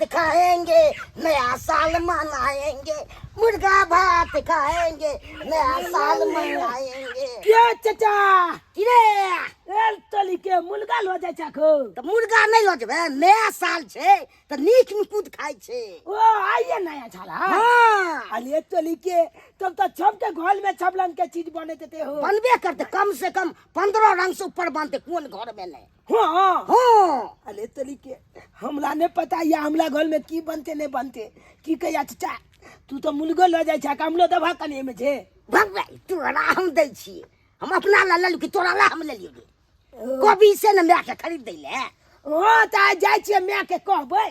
भात खाएंगे, नया साल मनाएंगे, मुर्गा भात खाएंगे, नया साल मनाएंगे। के चचा? की रे? ए तोली के मुर्गा लो जाइ छको? तऽ मुर्गा नहि लऽ जेबै, नया साल छै तऽ नीक नुकुद खाइ छै। ओ आइए नया छाला? हाँ। अरे तोली के तब तऽ सबके घर में सब रंग के चीज बने देते हो। बनबे करते, कम से कम 15 रंग से ऊपर बनते, कोन घर में नहीं। हाँ। हाँ। अरे तोली के हमरा नहीं पता या हमरा घर में की बनते नहीं बनते। की कहिया चचा, तू तो मुर्गो लऽ जाइ छा, हमलो दबा कने में छे। भगवान तोरा हम दै छियै, हम अपना ला लेलु कि तोरा ला हम लेलियो गे? कोबी से ने माय के खरीद दै ले। हाँ तऽ आइ जाइ छियै, माय के कहबै,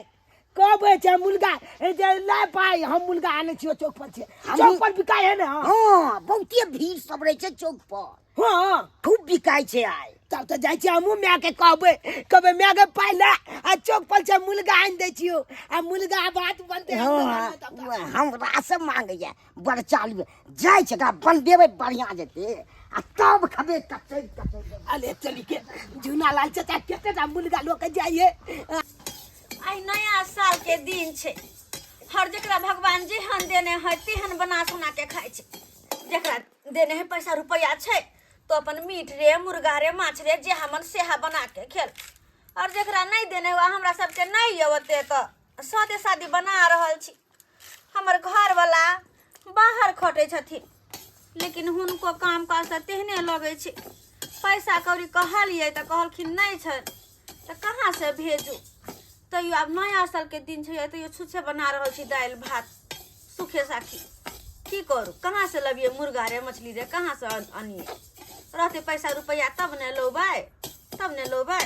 कहबै छै मुर्गा ए जे लाय पाइ, हम मुर्गा आनै छियै, चौक पर छै। चौक पर बिकाइ है ने? हाँ, बहुते भीड़ सब रहै छै चौक पर। हाँ। खूब बिकाइ छै आइ। तब तऽ जाइ छियै हमहूँ, माय के कहबै, कहबै माय के पाइ ला आ चौक पर छै मुर्गा आनि दै छियौ आ मुर्गा भात बनतै हमरो हाँ, घरमे तब तऽ। हमरा से मांगैया, बड़ चालू जाइ छै, एकरा बनबेबै बढ़िआँ जेतै आ तब खबे कचै कचै। अरे चली के जूना लाल चाचा कते टा मुर्गा लऽ के जाइए। आइ नया साल के दिन छै, हर जकरा भगवान जेहन देने है तेहन बना सोना के खाइ छै। जकरा देने है पैसा रुपया छै तो अपन मीट रे मुर्गा रे माछ रे जे हमन सेहा बना के खेल, और जकरा नहीं देने हुआ हमरा सबके नहीं ये ओते तो सादे सादी बना रहल छी। हमर घरवला बाहर खटै छथिन, लेकिन हुनको काम काज तऽ तेहने लगै छै। पैसा कौड़ी कहलियै तऽ कहलखिन नहि छै, तऽ कहाँसँ भेजू? तैयो आब नया सालके दिन छै, तैयो छुच्छे बना रहल छी दालि भात सूखे साखी। की करू, कहाँसँ लबियै मुर्गा रे मछली रे, कहाँसँ अनियै? रहतै पैसा रुपैआ तब ने लौबै, तब ने लौबै।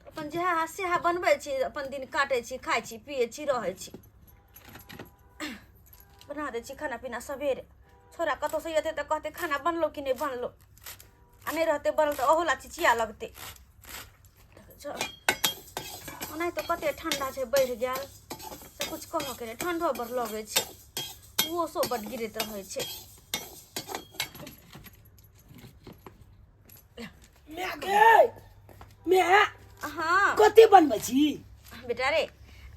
अपन जएह सेहा बनबै छी, अपन दिन काटै छी, खाइ छी, पियै छी, रहै छी। बना दै छी खाना पीना सबेरे, छोरा कतहुसँ एतै तऽ कहतै खाना बनलो कि नहि बनलो, आ नहि रहतै बनल तऽ ओहो ला चिचिया लगतै। ओनाहितो कते ठंडा छै बढ़ि गेल से कुछ कहऽके नहि, ठंडो बड़ लगै छै, ओसो बड गिरैत रहै छै। माय गे माय। हाँ। कते बनबै छी? बेटा रे,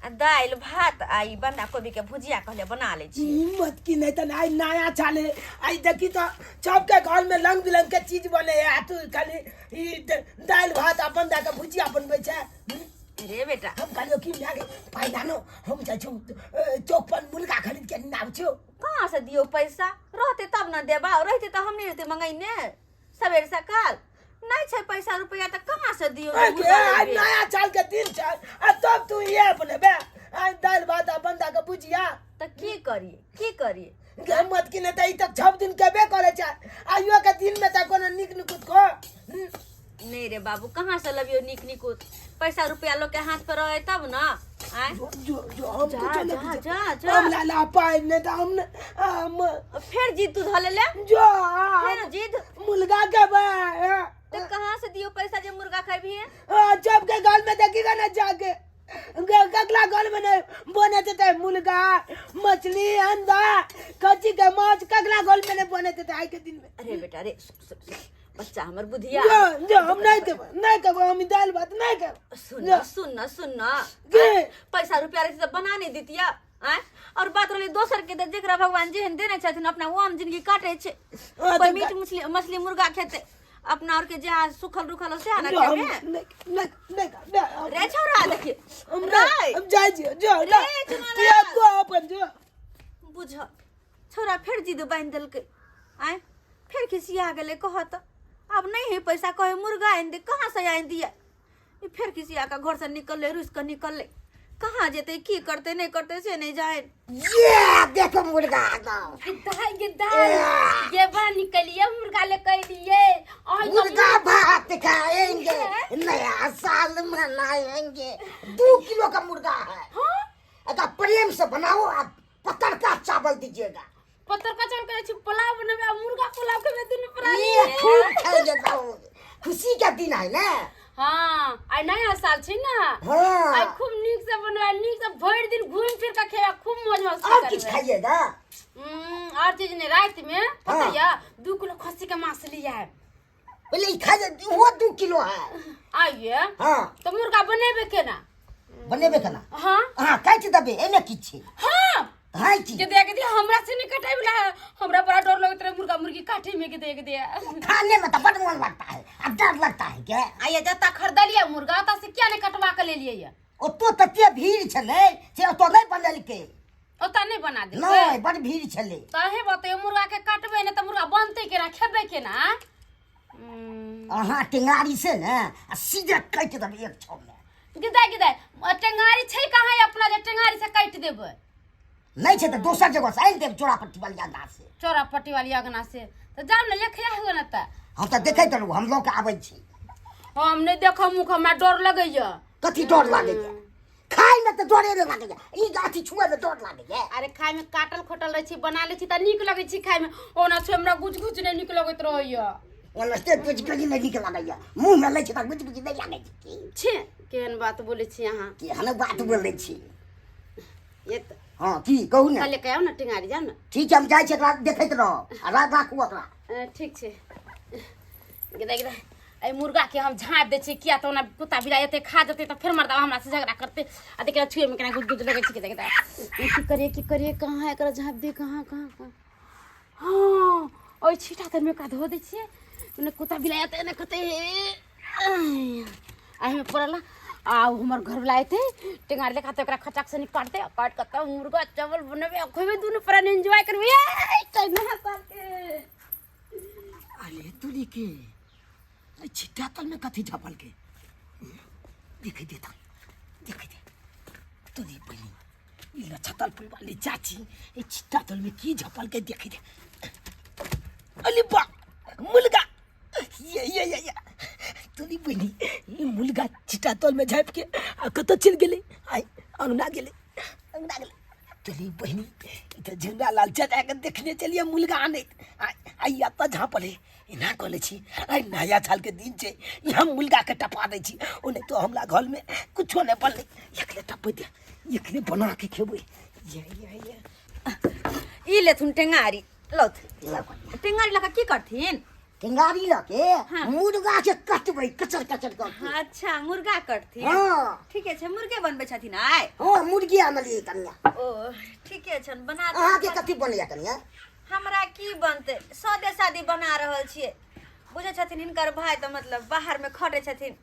आ दालि भात आ ई बन्धा कोबी के भुजिया कहले बना लै छी। हिम्मत की नहीं तऽ आइ नया छाले, आइ देखी तऽ सबके घर में रंग बिरंग के चीज बने है, आ तू खाली ई दालि भात आ बन्धा के भुजिया बनबै छै। रे बेटा, हम कहलियो कि माय गे पाइ लानो, हम जाइ छौ चौक पर मुर्गा खरीद के आबै छियौ। कहाँ से दियौ पैसा? रहते तब ने देबा, रहते तऽ हम नहि रहते मंगैने सवेर सकाल। नहीं छै पैसा रुपया तऽ कहाँ से दियौ? ए गे, आइ नया साल के दिन छै आ तब तू ये बनेबे आइ दालि भात आ बन्धा के भुजिया? तऽ की करिए, की करिए? गे मत की नहीं तऽ ई तऽ 6 दिन केबे करे छै, आइयो के दिन में तऽ कोनो नीक निकुत को नहीं रे बाबू, कहाँ से लबियो नीक निकुत? पैसा रुपया लोग के हाथ पर रहे तब ना। आय जो जो जो हम जा, कुछो नहीं जा, बुझे। जा, जा। हम ला ला पाइ नहीं तऽ हम न- हम फिर जिद तू धऽ ले, जो फिर जिद मुर्गा के बा। तो कहाँ से दियो पैसा जे मुर्गा खेबही? जब के घर में देखिएगा ना जाके, अगला घर में नहीं बने देते मुर्गा मछली अंडा कच्ची के माछ, कगला घर में नहीं बने देते आई के दिन में। अरे बेटा रे, सुन, सुन, सुन, बच्चा हमर बुधिया। जो जो हम नहीं करब, नहीं करब, हम दाल भात नहीं करब। सुन ना, सुन ना, सुन ना। के? पैसा रुपया रहते तऽ बना नहीं दितिया। आँय, और बात रहलै दोसर के, तऽ जेकरा भगवान जेहन देने छथिन अपना ओहन जिंदगी काटे छै। हाँ, कोई तऽ मीट मछली, मछली मुर्गा खेतै, अपना और के जे सुखल रुखल से ना जो हम खेबे। नहीं, नहीं, नहीं, नहीं, हम रे छौरा देखिए, हम रे। नहीं, हम जाइ छियै, जो, रे, ना। चुना तू लाल। को अपन जो। बुझ छौरा फेर जिद बान्हि देलकै, आँय फेर खिसिया गेलै, कहत आब नहीं है पैसा, कहे मुर्गा आनि दे, कहाँ से आनि दिया? ई फेर खिसिया के घर से निकललै, रुसि कऽ निकललै, कहाँ जेतै, की करतै नहीं करतै से नहीं जानि। ये देखो मुर्गा आ गया। गिद्धा गिद्धा ये बा निकलिए मुर्गा ले कह लिए और मुर्गा भात खाएंगे, नया साल मनाएंगे। 2 किलो का मुर्गा है। हाँ? अगर प्रेम से बनाओ, आप पतरका चावल दीजिएगा। पतरका चावल करे छी पुलाव बनेबे आ मुर्गा पुलाव खेबे दुनू प्राणी। ये खूब खाएंगे बाबू, खुशी का दिन है ना। हाँ, आइ नया साल छै ना। हाँ। आइ खूब नीक से बनबे, नीक से भरि दिन घूमि फिर के खेबे, खूब मौज मस्ती और किछ करबे। खाइएगा? और चीज नहीं, रात में पता हाँ। या 2 किलो खस्सी के मांस लिया है। पहले ई खा जा, वो 2 किलो है। आइए। हाँ। तो मुर्गा बनेबे केना? बनेबे केना? हाँ। अहाँ काटि देबै, एहिमे की छै? हाँ। हाँ की के दे के दे, हमरा से नहीं कटाई वाला है, हमरा बड़ा डर लगत रहे मुर्गा मुर्गी काटे में। के दे के दे। खाने में तो बड़ मन लगता है आ डर लगता है के। आइए, जत्ता खरीदलिए मुर्गा ओता से क्या नहीं कटवा के ले लिए ये? ओतो तते भीड़ छलै से ओतो नहि बनेलकै। ओता नहीं बना दे? नहि, बड़ भीड़ छलै। तहे बतैयो, मुर्गा के काटबे ने तऽ मुर्गा बनतै केना, खेबै केना? अहाँ टेंगारी से ने आ सीधे काटि देबै एक छौ में। गिदाय गिदाय, टेंगारी छै कहाँ अपना जे टेंगारी से काटि देबै? नहि छै तऽ दोसर जगह से आनि देब, चोरा पट्टी वाली अंदाज से। चोरा पट्टी वाली अंगना से तऽ जाउ ने, लेखे हुए ने तऽ। हम तऽ देखैत रहू, हम लऽ के आबै छी। हम नहि देखब मुख, हमरा डर लगैया। कथी डर लागैया? खाय में तऽ डरे नहि लागैया, ई अथी छुए में डर लागैया। अरे, खाय में काटल खोटल रहै छै, बना लै छी तऽ नीक लगै छै खाय में। ओना छै हमरा गुज गुज नहि नीक लगैत रहैया। ओनाहिते गुज गुज नहि नीक लागैया, मुँह में लै छै तऽ गुज गुज नहि लागै छै की? छे, केहन बात बोलै छी अहाँ? केहन बात बोलै छी? ये तऽ हँ, की कहू ने। लेके आउ ने टेंगारी, जाउ ने। ठीक छै, हम जाइ छी, एकरा देखैत रहब आ राख, राखू एकरा। ठीक छै। गिदा गिदा, एहि मुर्गा के हम झाँपि दै छियै, किया तऽ ओना कुत्ता बिलाइ एतै, खा जेतै तऽ फेर मर्दाबा हमरा से झगड़ा करतै। आ देखिए, छुए में केना गुज गुज लगै छै। गिदा गिदा, की करिए, की करिए, कहाँ एकरा झाँपि दे, कहाँ कहाँ कहाँ? हाँ, ओहि छीटा तरमे एकरा धो दै छियै, ओने कुत्ता बिलाइ एतै ने कहतै एहिमे पड़ल। आ हमर घरवला एतै टेंगार लेखा तऽ ओकरा खचाक से काटतै, आ काटि कऽ तब मुर्गा चावल बनेबै आ खुएबै, दुनू प्राणी एन्जॉय करबै नया सालके। अरे तुरी के, ए छिट्टा तल में कथी झपल के देख देता, देख दे तुरी बहिनी। ई लछतल पुल वाली चाची ए छिट्टा तल में की झपल के देख दे। अरे बा, मुर्गा! ये ये ये ये तुरी बहिनी, ई मुर्गा छिट्टा तल में झाँप के आ कतऽ चलि गेलै? आइ अंगना गेलै, अंगना गेलै। तुरी बहिनी, ई तऽ झिंगा लाल चाचा के देखने चलिए मुर्गा आनैत। आइ आइ एतऽ झाँपल है। एना कऽ लै छी, आइ नया सालके दिन छै, ई हम मुर्गाके टपा दै छी। ओ नहि तऽ हमरा घरमे कुछो नहि बनलै। एकरे टपै दे, एकरे बना के खेबै। ये ये ये ई लेथुन टेंगारी, लौथ। लऽ कनिया। टेंगारी लऽ कऽ की करथिन? टेंगारी लऽ के हाँ। मुर्गा के कटबै, कचर कचर कऽ के। अच्छा, मुर्गा कटथिन? हाँ। ठीके छै, मुर्गे बनबै छथिन आइ? हाँ, मुर्गी आनलियै कनिया। ओ, ठीके छनि, बना देथिन। अहाँके कथी बनैया कनिया? हमरा की बनतै, सादे सादी बना रहल छियै। बुझै छथिन, हिनकर भाय तऽ मतलब बाहरमे खटै छथिन,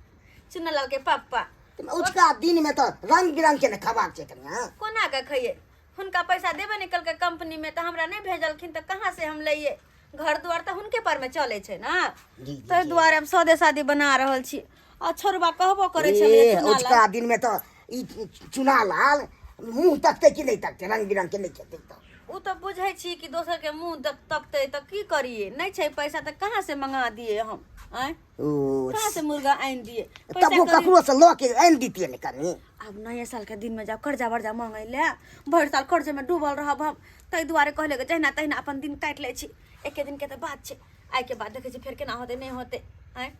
चुन्नलाल के पप्पा। तऽ उचका दिन में तऽ रंग बिरंग के ने खबाक छै कनिया। कोना के खैयै? हुनका पैसा देबे नहि केलकै कंपनी में, तऽ हमरा नहि भेजलखिन, तऽ कहाँ से हम लैयै? घर दुआर तऽ हुनके पर में चलै छै ने। जी, जी। ताहि दुआरे हम सादे सादी बना रहल छी। आ छोड़बा कहबो करै छै ए, उचका दिन में तऽ ई चुना लाल मुंह तकतै कि नहि तकतै? रंग बिरंग के नहि खेतै तऽ? ओ तऽ बुझै छी कि दोसर के मुंह तकतै, तऽ की करियै? नहि छै पैसा तऽ कहाँ से मंगा दियै हम? आँय, ओ कहाँ से मुर्गा आनि दियै? पैसा तबो करी- ककरो से लऽ के आनि दितियै ने कनि। आब नया साल के दिन में जाउ कर्जा वर्जा मांगै लए? भरि साल कर्जे में डूबल रहब हम। ताहि दुआरे कहले कि जहिना तहिना अपन दिन काटि लै छी। एके दिन के तऽ बात छै, आइ के बाद देखै छी फेर केना होतै, नहि होतै। आँय।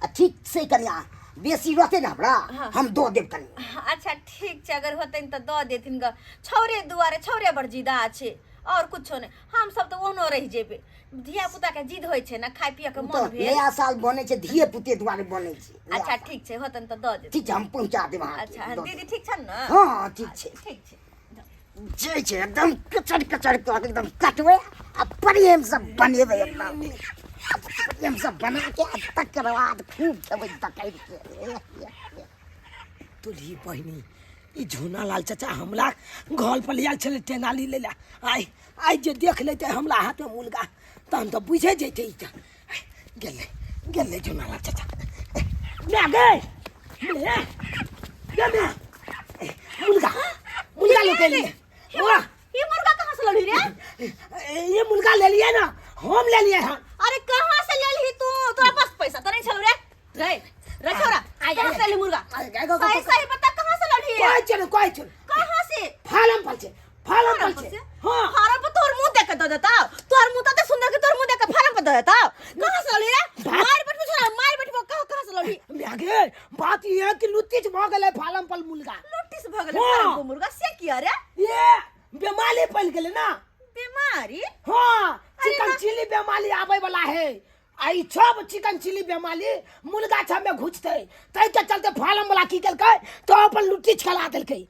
आ ठीक छै कनिया, बेसी रहतै ने हमरा, हाँ। हम दऽ देब कनि। अच्छा, ठीक छै, अगर होतनि तऽ दऽ देथिन ग। छौरे दुआरे, छौरे बड़ जिदा छै, और कुछो नहि। हम सब तऽ ओहनो रहि जेबै। धिया पुता के जिद होइ छै ने, खाय पियऽ के ओ मन तऽ भेल। नया साल बनै छै, धिये पुते दुआरे बनै छै नया अच्छा साल। ठीक छै, होतनि तऽ दऽ देथिन। ठीक छै, हम पहुँचा देब अहाँके। अच्छा। दऽ देब। दीदी ठीक छनि ने? हँ हँ, ठीक छै। ठीक छै। जे छै एकदम कचर कचर कऽ के एकदम कटबै आ प्रेम से बनेबै, एकदम प्रेम से बना के आ तकर बाद खूब खेबै दकैर के। तुलही बहिनी, ई झूना लाल चाचा हमरा घर पर आयल छलै टेंगाली लै लए। आइ आइ जे देख लेतै हमरा हाथमे मुर्गा, तहन तऽ बुझे जैतै। ई तऽ गेलै, गेलै झूना लाल चाचा। मै गए, मै गे मै, मुर्गा, मुर्गा लेके लिए। वाह! ये मुर्गा कहाँ से लड़ी रे? ये मुर्गा ले लिए ना, हम ले लिए हैं। अरे, कहाँ से ले ली तू? तोरा पास पैसा तो नहीं छलो रे। रे रे छोरा, कहाँ से ले मुर्गा? सही सही बता, कहाँ से लड़ी? कोई चलो, कोई चलो। कहाँ से? फालम पर छे, फालम पर छे। हाँ। फारम पर तोहर मुंह देख के दे देता। तोहर मुंह त सुंदर के तोहर मुंह देख के फारम पर दे देता। कहाँ से लड़ी रे? मार बैठबो छोरा, मार बैठबो। कहाँ कहाँ से लड़ी? आगे बात ई है कि लुत्तीच भऽ गेलै फालम पर मुर्गा। लुट्टिस भ गेलै? हाँ। फारम पर मुर्गा से किया रे? ये बीमारी पड़ गेलै ना। बीमारी? हाँ, चिकन चिली बीमारी आबै वाला है। आ ई सब चिकन चिली बेमाली मुर्गा सब में घुसतै, ताहि के चलते फार्म वाला की केलकै तो अपन लुट्टी छला देलकै।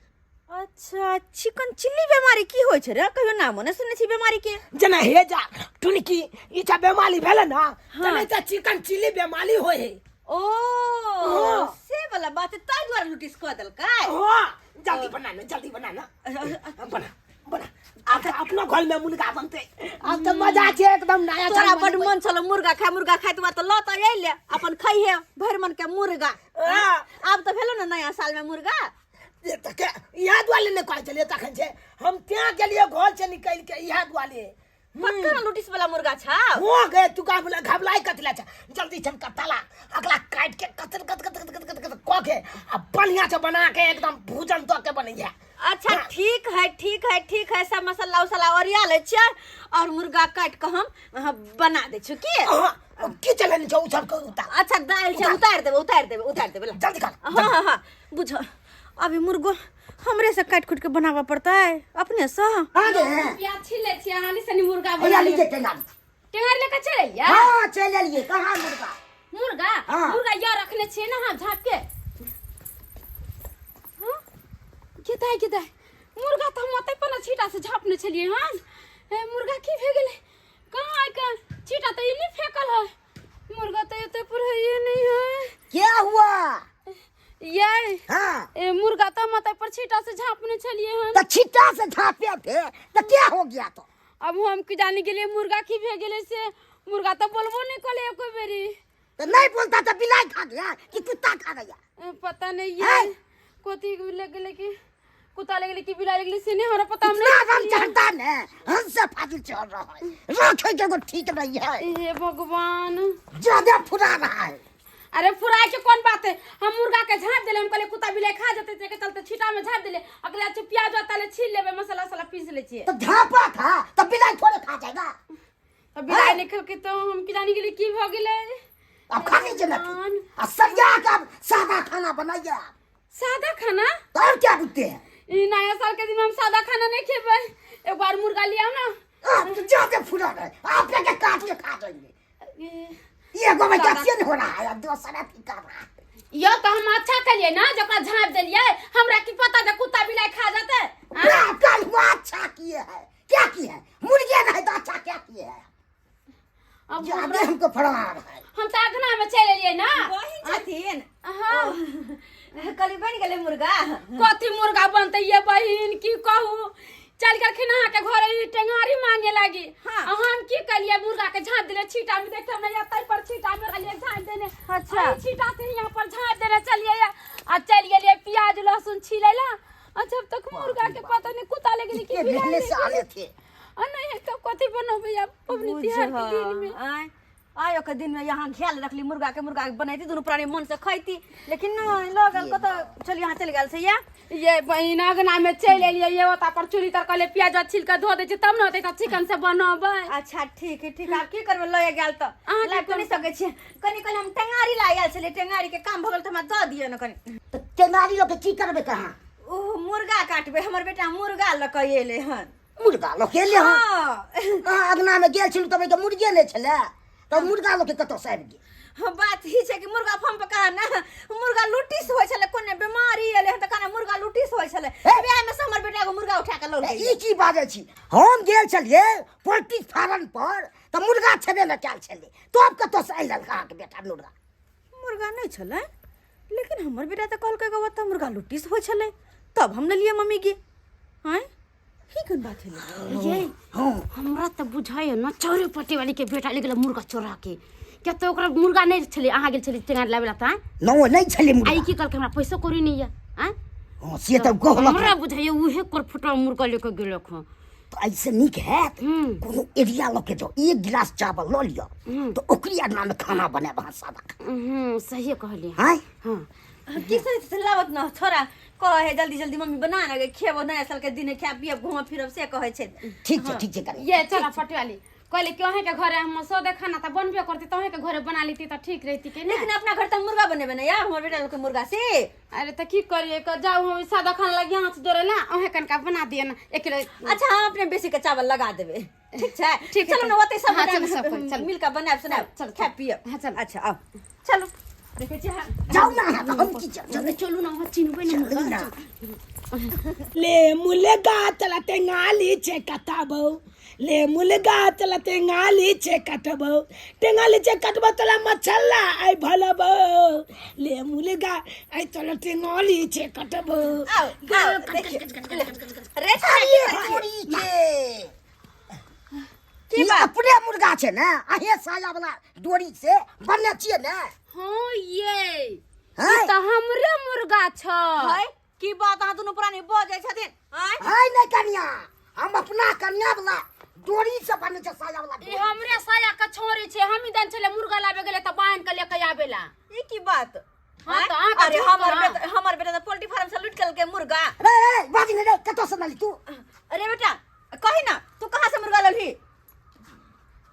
अच्छा, चिकन चिल्ली बेमारी की होइ छै रे? कहियो नामो नहि सुनने छी बेमारी के। जेना हेजा टुनकी ई सब बेमारी भेलै ने, तेनाहिते तऽ चिकन चिली बेमारी होइ है। ओ हाँ। से वाला बात, ताहि दुआरे लुटिस कऽ देलकै। हाँ, जल्दी बना ना, जल्दी बना ना, बना बना। आब तऽ अपनो घर में मुर्गा बनते, आब तऽ मजा छै एकदम नया तोरा साल बड मनबै। मन छलो मुर्गा खाय, मुर्गा खाय तो तऽ लऽ तऽ अइले, अपन खइहे भरि मन के मुर्गा। हाँ। आब तऽ भेलो ने नया साल में मुर्गा। ये तऽ के इएह दुआरे नहि कहै छलियै तखन छै, हम त्याँ गेलियै घर से निकलि के इएह दुआरे। पक्का ना लुटिस वाला मुर्गा छा? हो गए, तू का बोला घबलाई कथी ला छा? जल्दी चल के ताला अगला काट के कचर कच कच कच कच कच कच कऽ के आ बढ़िया से बना के एकदम भूजन दऽ के बनैया। अच्छा ठीक है, ठीक है, ठीक है, सब मसाला उसाला ओरिया लै छियै और मुर्गा काट के हम अहाँ बना दै छियै की? अहाँ की चलन छौ उ सब के उतार। अच्छा दालि छै, उतारि देबै, उतारि देबै, उतारि देबै, ला। जल्दी कर, हाँ हाँ हाँ बुझ, अभी मुर्गो हमरे से काट कुट के बनाबऽ पड़तै अपने से। हाँ गे। प्याज छील लै छियै अहाँ, सनी मुर्गा भैया बना लीजिए टेंगारी। टेंगारी लेके चल अइयै? हाँ चल एलिए। कहाँ मुर्गा? मुर्गा? हाँ। मुर्गा या रखने छियै ने हम झाँप के। हाँ? गेदाइ गेदाइ, मुर्गा तऽ हम ओतै पर ने छीटा से झाँपने छलियै हन। ए, मुर्गा की भए गेलै? कहाँ आइ के छीटा तऽ ई नहि फेकल है, मुर्गा तऽ एते पर है नहीं है। क्या हुआ? ये हाँ। ए मुर्गा तऽ हम ओतै पर छीटा से झाँपने छलियै हन। तो छीटा से झाँपे थे तो क्या हो गया? तो अब हम की जाने गेलियै मुर्गा की भए गेलै से, मुर्गा तऽ बोलबो नहि कलै एको बेरी। तो नहीं बोलता तो बिलाई खा गया कि कुत्ता खा गया? ए, पता नहीं हैं? ये कोथी ले गेलै कि कुत्ता ले गेलै कि बिलाई ले गेलै से नहीं हमरा पता, हम इतना नहीं रंग चढ़ता ने हमसे फाजिल चढ़ रहा है, रखे के को ठीक नहीं है। हे भगवान, ज्यादा फुरा रहा है। अरे फुराय के कौन बात है, हम मुर्गा के झाँप देले, हम कहले कुत्ता बिलाई खा जेतै, ते के चलते छीटा में झाँप देले। अगला अच्छे प्याज ताले छील लेबै, मसाला उसाला पीस ले छियै। तो झाँपा था तो बिलाई थोड़े खा जाएगा। तो बिलाई नहीं खेलकै तो हम की जानी गेली की भ गेलै। अब खा लीजिए ना भगवान। आ सरिया का सादा खाना बनाइए आप। सादा खाना? तो और क्या बुझते हैं? ई नया साल के दिन हम सादा खाना नहीं खेबै, एक बार मुर्गा लियाओ ना। आप तो ज्यादा फुरा रहे, आप लेके काट के खा जाएंगे। ए, ये गोबर क्या नहीं हो रहा है, अब दूसरा की कर रहा है। यो तो हम अच्छा कलिए ना जकरा झाँप देलिए, हमरा की पता जे कुत्ता बिलाई खा जेतै। हाँ? क्या कल हुआ अच्छा किए है, क्या किए है? मुर्गे नहीं तो अच्छा क्या किए है? अब ज्यादा हमको फड़ा रहा है। हम तऽ अगना में चलि एलियै ना। बहिन छथिन? हाँ। कहली बनि गेलै मुर्गा? कथी मुर्गा बनतै ये बहिन, की कहू, चल गेलखिन अहाँके घर ई टेंगारी मांगे लागी। हाँ। आ हम की कलिए, मुर्गा के झाँप देले छीटा में, देखते हम नहीं तै पर छीटा में रहलिए झाँप देने। अच्छा। आ ई छीटा से यहाँ पर झाँप देने चलिए आ चलि गेलिए प्याज लहसुन छिलै ला, आ जब तक मुर्गा के पता नहीं कुत्ता ले गेलै कि कितने बिलाई मेहनत ले से गेलै। आने थे। आ नहीं तो कथी बनबै आब पबनी तिहार के दिन में? आय आय ओकर दिन में यहाँ घेल रखली मुर्गा के, मुर्गा के बनैती दुनू प्राणी मन से खैती, लेकिन नहीं लगल कतऽ चल यहाँ चलि गेल छै या। ये बहिन अगना में चलि एलियै, ये ओता पर चूल्ही तर कहलियै प्याज छील के धो दै छियै तब ने होतै तऽ चिकन से बनबै। अच्छा ठीक है, ठीक है, आब की करबै, लए गेल तऽ अहाँ की लाबि तऽ नहि सकै छियै। कनि कनि हम टेंगारी ला आयल छलियै, टेंगारी के काम भऽ गेल तऽ हमरा दऽ दिअ ने कनि। तो टेंगारी लोग के की करबै? कहाँ ओ मुर्गा काटबै, हमर बेटा मुर्गा लऽ कऽ एलै हन। मुर्गा लऽ के एलै हन? हँ। अहाँ अगना में गेल छलहुँ तब के मुर्गे नहि छलै, तब मुर्गा लऽ के कतऽ से आबि गेल? हाँ, बात ही छै कि मुर्गा फार्म पर कहा ना मुर्गा लुटिस होइ छलै, कोने बीमारी एलै हन तऽ कहा मुर्गा लुटिस होइ छलै, बियाह में से हमर बेटा एगो मुर्गा उठा के लऽ ए, गेलै। ई की बाजै छी? हम गेल छलियै पोल्ट्री फार्म पर तऽ मुर्गा छेबे नहि कयल छलै, तब कतऽ से आयल अहाँके बेटा मुर्गा? मुर्गा नहि छलै, लेकिन हमर बेटा तऽ कहलकै कि ओतऽ मुर्गा लुटिस होइ छलै तब हम लेलियै मम्मी के। आँय ही कोन बात भेलै? ये हँ। हमरा तऽ बुझाइए ने चोरे पट्टी वाली के बेटा ले गेलै मुर्गा चोरा के, किया तऽ ओकरा मुर्गा नहि छलै, अहाँ गेल छलै टेंगार लाबै ला तऽ न नहि छलै मुर्गा। आ ई की कहलकै हमरा पैसो कौड़ी नहि यऽ। आँय हँ से तऽ कहलक। हमरा बुझाइए उहे कर फुटवा मुर्गा लेके गेलक हँ। तऽ एहिसँ नीक हैत हम्म। कोनो एरिया लऽ के जाउ, एक गिलास चावल लऽ लिअ तऽ ओकरे अंगना में खाना बनायब अहाँ सादा खाना। हम्म, सहिए कहलियै। आँय हँ। की से लाबत न छोरा कहे जल्दी जल्दी मम्मी बना ने गे, खेबो नया साल के दिन, खायब पियब घूमब फिरब से कहै छै। ठीक छै, ठीक छै, करी। ये चला पटवाली कहले कि अहें के घरे हम सदे खाना त बनबे करती त अहें के घरे बना लेती त ठीक रहती के ने। लेकिन अपना घर त मुर्गा बनेबे ना यार, हमर बेटा लोग के मुर्गा से। अरे त की करिए क जाऊ हम सादा खाना लगी हाथ जोड़े ला, अहें कनका बना दिए ना एक किलो। अच्छा हम अपने बेसी के चावल लगा देबे, ठीक छै? ठीक है, चलो ना ओते सब हाँ, गोटा चलो, सब कोइ, चलो। मिल के बनायब सुनायब, चलो, खायब पियब। हाँ, चलो। अच्छा आउ चलो देखै छी हम। जाउ ना अहाँ, हम की चल चलो चलू ना, वहाँ चिन्हबै ना चलू ना। ले मुलगा तला टेंगाली छे कटाबो, ले मुलगा तला टेंगाली छे कटबो, टेंगाली छे कटबो तला मछला आई भलबो, ले मुलगा आई तला टेंगाली छे कटबो। आउ आउ देखिए रे अरे तोरी के की ई बात? अपने मुर्गा छै ने, अहे साया वाला डोरी से बनने छियै ने। हाँ ये हैं? ई त हमरे मुर्गा छ। है की बात अहाँ दुनू प्राणी बजै छथिन? आँय है नै कनिया, हम अपना कनिया वाला डोरी से बनने छै साया वाला ई डोरी। हमरे साया के छोरी छै, हम ही दन छले मुर्गा लाबे गेले त बांध के लेके आबेला। ई की बात? हाँ, आँय? तऽ अहाँके अरे झूठ हमर कहाँ? बेटा, हमर बेटा तऽ पोल्ट्री फार्म से लूट के लेलकै मुर्गा। रे रे बाजी ने रे, कतौ से नली तू? अरे बेटा कही ना तू कहाँ से मुर्गा ललही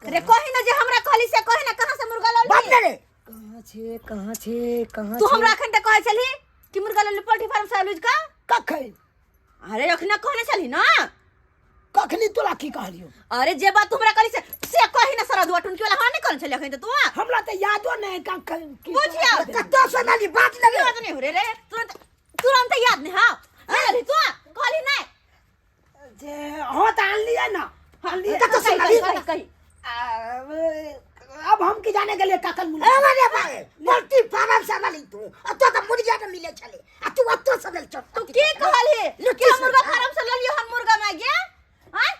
रे? कही ना जे हमरा कहली से कही ना कहाँ से मुर्गा बात ललही? ने रे। कहाँ छे, कहाँ छे, कहाँ तू छे? हमरा अखन तक कहै छलही कि मुर्गा ललही पोल्ट्री फार्म से लूट के? कखन? अरे अखन कहने छलही ना। कखनी तोरा की कहलियो? अरे जे बात तू हमरा कहली से से कही ना सारा दुआ टुनकी वाला। हाँ नहीं कहने छलही अखन त तू? हमरा त यादो नहीं कखन की बुझिया। कतौ से नली बात ने रे। याद नहीं हो रे रे, तुरंत तुरंत याद नहीं। हाँ नहीं ललही तू कहली नहीं जे? हाँ त आनलियै ना, आनलियै। कतौ से कही, नली? कही, कही। अब हम की जाने गेलियै कखन मुर्गा? ए रे भाई, पोल्ट्री फार्म से नली तू? अतो त मुर्गा के मिले छले आ तू अतो से नली। तू की कहलही लुट्टी कि हम से मुर्गा खा। फार्म से ललियो हन मुर्गा में गे? आँय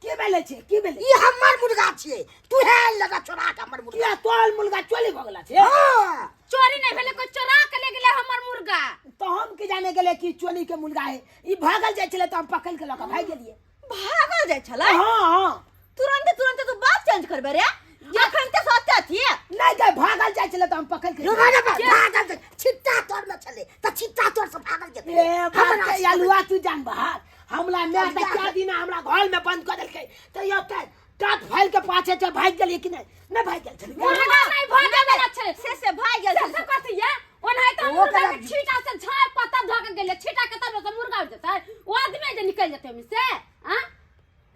की भेलै छै, की भेलै? ई हमर मुर्गा छियै, तू हे लगा चोरा के हमर मुर्गा। किया तोहर मुर्गा चोरी भऽ गेला छै? हाँ। चोरी नहीं भेलै, कोई चोरा के ले गेलै हमर मुर्गा। तो हम की जाने गेलियै कि चोरी के मुर्गा है? ई भागल जाइ छलै त हम पकड़ के लऽ के भागि गेलियै। भागल जाइ छलै? हाँ हाँ। तुरंत तुरंत तू बात चेंज करबे रे, अखन ते सत्य थिए। नहीं गए, भागल जाइ छलै त हम पकड़ के। रे भाई, भागल जे छिट्टा तोर में छले त छिट्टा तोर से भागल जेतै। ए बाप हमरा के अलुआ तू जान बाहर, हमरा माय त क्या दिन हमरा घर में बंद कर देलकै त यो त टाट फाइल के पाछे छै भागि गेलियै कि नहीं? नहीं भागि गेल छलै। मुर्गा नहीं भागे वाला छै। से भागि गेल से छलै। से कथी ये ओनाहि त ओ मुर्गा के करा- छीटा से झाँप पत्ता धऽ के गेलै, छीटा के तब से मुर्गा उड़ जेतै, ओ आदमी जे निकलि जेतै ओहिमे से। आँ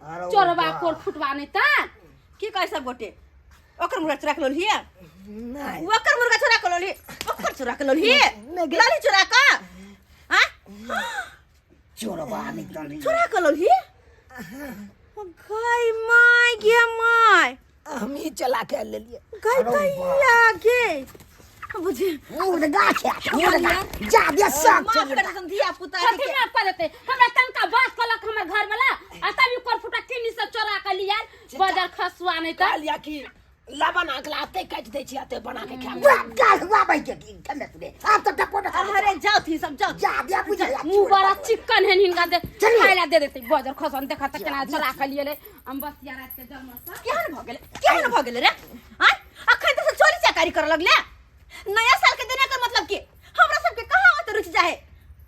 अरे चोरबा बा। कोर फुटवा नहीं त की कहै सब गोटे ओकर मुर्गा चोरा के ललिहे? नहीं। ओकर मुर्गा चोरा के ललिहे, ओकर चोरा के ललिहे? नहीं गे। ललही चोरा के? आँ चोरबा निकल चोरा के ललिहे? गाय my गे my, हम ही चला के लेलियै। गाय दैया गे बुझे मुर्गा छै मुर्गा जादे शौक छै माफ कर मुर्गा। देतन धिया पुता कथी के। माफ कर देतै हमरा? तनका बात कहलक हमर घर वाला आ तब ई कोर फुटा किनी से चोरा के लिया बजर खसुआ नहीं त। कहलियै कि लबन आकला अते काटि दै छी, अते बना के खायब। वाह, गाल हुआ भाई के की ठंडा सुने आप तो डपो ना। अरे जाओ थी सब जाओ। जादे बुझे मुंह बड़ा चिकन है हिनका दे चलिए। खाय ला दे देतै बजर खसुआ। देखा त केना चोरा के लिए हम बस यार रात के जन्म से। केहन भऽ गेलै, केहन भऽ गेलै रे? आँय अखन तऽ चोरी चकारी करऽ लगले नया साल के दिन। एकर मतलब की हमरा सबके कहाँ ओते रुचि जाए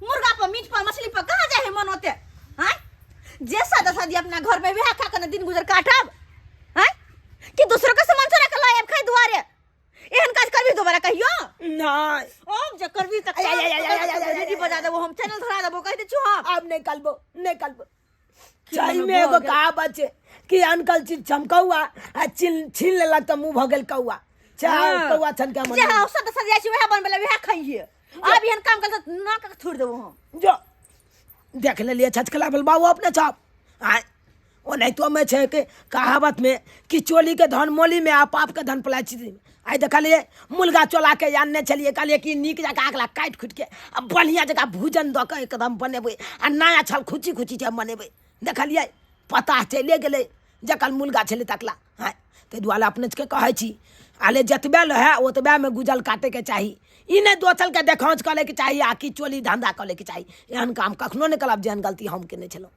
मुर्गा पर, मीट पर, मछली पर कहाँ जाए मन ओते? आँय जे सादा सादी अपना घर में वएह खा के न दिन गुजर काटब। आँय कि दूसरों के सामान चोरा के लायब खाइ दुआरे? एहन काज करबी दोबारा कहियो? नहीं। अब जे करबी त आय, आय, आय, आय, आय, आय, आय, रेडी बजा देबो हम, चैनल धरा देबो, कहि दै छियौ हम। अब नहीं कलबो, नहीं कलबो। की सही मने में एगो भऽ गेल? कहावत छै कि अनकल चीज चमकौआ आ छीन छीन लेलक तऽ मुँह भऽ गेल कौआ। चाहे कौआ छन के जे मन औसत सजा जाइ छै वएह बनबै वएह खाइहे। अब एहन काम करत नाक के थोड़ि देबो हम। जो देख लेलियै छचकला भेल बाबू अपने छाप आय। ओनाहितो में छै कि कहावत में कि चोली के धन मोली में आ पाप के धन पलाची में। आइ देखलियै मुर्गा चोला के आनने छलियै, कहलियै कि नीक जकाँ अगला काटि खुटि के आ बढ़िआँ जकाँ भूजन दऽ कऽ एकदम बनेबै आ नया छल खुची खुची छै बनेबै। देखलियै पता चलिए गेलै जकर मुर्गा छलै तकला। आँय ताहि दुआरे अपने सबके कहै छी आले जतबे रहए ओतबेमे गुजर काटैके चाही, ई नहि दोसरके देखौंस कऽ लैके चाही आ कि चोली धन्धा कऽ लैके चाही। एहन काम कखनो नहि करब जेहन गलती हम केने छलहुँ।